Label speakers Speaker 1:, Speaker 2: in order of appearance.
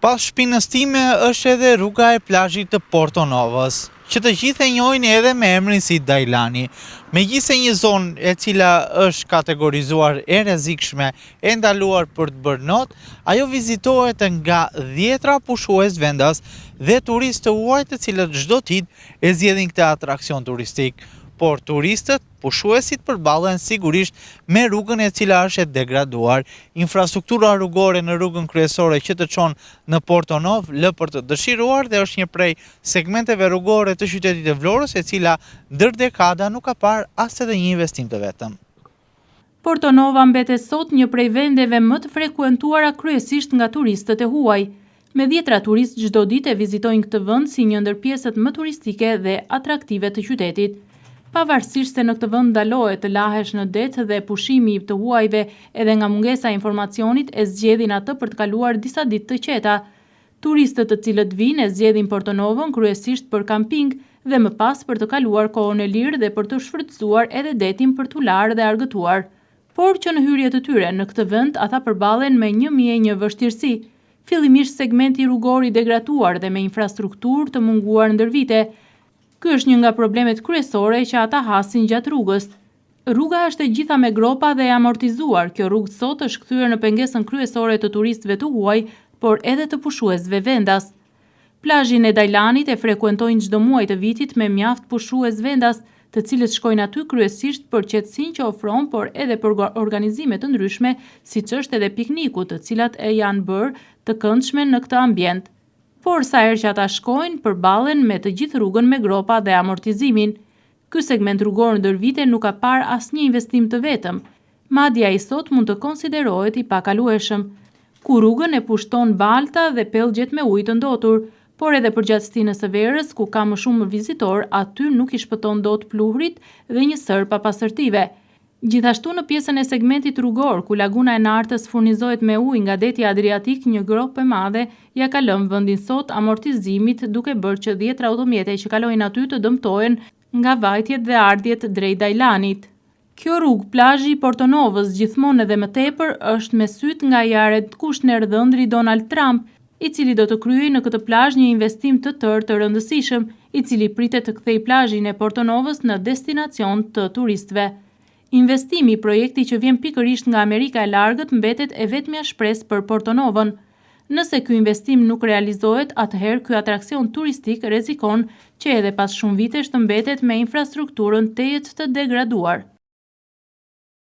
Speaker 1: Pas shpinës time është edhe rruga e plazhit të Porto Novës, që të gjithë e njohin edhe me emrin si Dajlani. Megjithëse një zonë e cila është kategorizuar e rrezikshme, e ndaluar për të bërë not, ajo vizitohet nga dhjetra pushues vendas dhe turistë të huaj të cilët çdo ditë e zgjedhin këtë atraksion turistik. Por turistët Pushuesit përballen sigurisht me rrugën e cila është e degraduar. Infrastruktura rrugore në rrugën kryesore që të çon në Porto Novë lë për të dëshiruar dhe është një prej segmenteve rrugore të qytetit të Vlorës e cila ndër dekada nuk ka parë as edhe një investim të vetëm.
Speaker 2: Porto Nova mbetet sot një prej vendeve më të frekuentuara kryesisht nga turistët e huaj. Me dhjetra turistë çdo ditë e vizitojnë këtë vend si një ndër pjesët më turistike dhe atraktive të qytetit. Pavarësisht se në këtë vend ndalohet të lahesh në det dhe pushimi i të huajve edhe nga mungesa e informacionit e zgjedhin atë për të kaluar disa ditë të qeta. Turistët të cilët vijnë e zgjedhin Porto Novën kryesisht për kamping dhe më pas për të kaluar kohën e lirë dhe për të shfrytëzuar edhe detin për t'u larë dhe argëtuar. Por që në hyrje të tyre në këtë vend ata përballen me 1001 vështirësi. Fillimisht segmenti rrugor i degraduar dhe me infrastrukturë të munguar ndër vite. Ky është një nga problemet kryesore që ata hasin gjatë rrugës. Rruga është e gjitha me gropa dhe e amortizuar, kjo rrugë sot është kthyer në pengesën kryesore të turistëve të huaj, por edhe të pushuesve vendas. Plazhin e Dajlanit e frekuentojnë çdo muaj të vitit me mjaft pushues vendas, të cilët shkojnë aty kryesisht për qetësinë që ofron, por edhe për organizime të ndryshme, siç është edhe pikniku, të cilat e janë bërë të këndshme në këtë ambient. Por sa herë që ata shkojnë, përballen me të gjithë rrugën me gropa dhe amortizimin. Ky segment rrugor ndër vite nuk ka parë asnjë investim të vetëm, madje ai sot mund të konsiderohet i pakalueshëm, ku rrugën e pushton balta dhe pellgjet me ujë të ndotur, por edhe përgjatë stinës së verës, ku ka më shumë vizitorë, aty nuk i shpëton dot pluhrit dhe një sërë papastërtive. Gjithashtu në pjesën e segmentit rrugor, ku laguna e Nartës furnizohet me ujë nga deti Adriatik një gropë e madhe ia ka lënë vendin sot amortizimit duke bërë që dhjetra automjete që kalojnë aty të dëmtohen nga vajtjet dhe ardhjet drejt Dajlanit. Kjo rrugë, plazhi i Porto Novës, gjithmonë edhe më tepër është me sytë nga Jared Kushner dhëndri i Donald Trump, i cili do të kryejë në këtë plazh një investim të tërë të rëndësishëm, i cili pritet të kthejë plazhin e Porto Novës në destinacion të turistëve. Investimi, projekti që vjen pikërisht nga Amerika e largët mbetet e vetmja shpresë për Porto Novën. Nëse ky investim nuk realizohet, atëherë ky atraksion turistik rrezikon që edhe pas shumë vitesh të mbetet me infrastrukturën tejet të degraduar.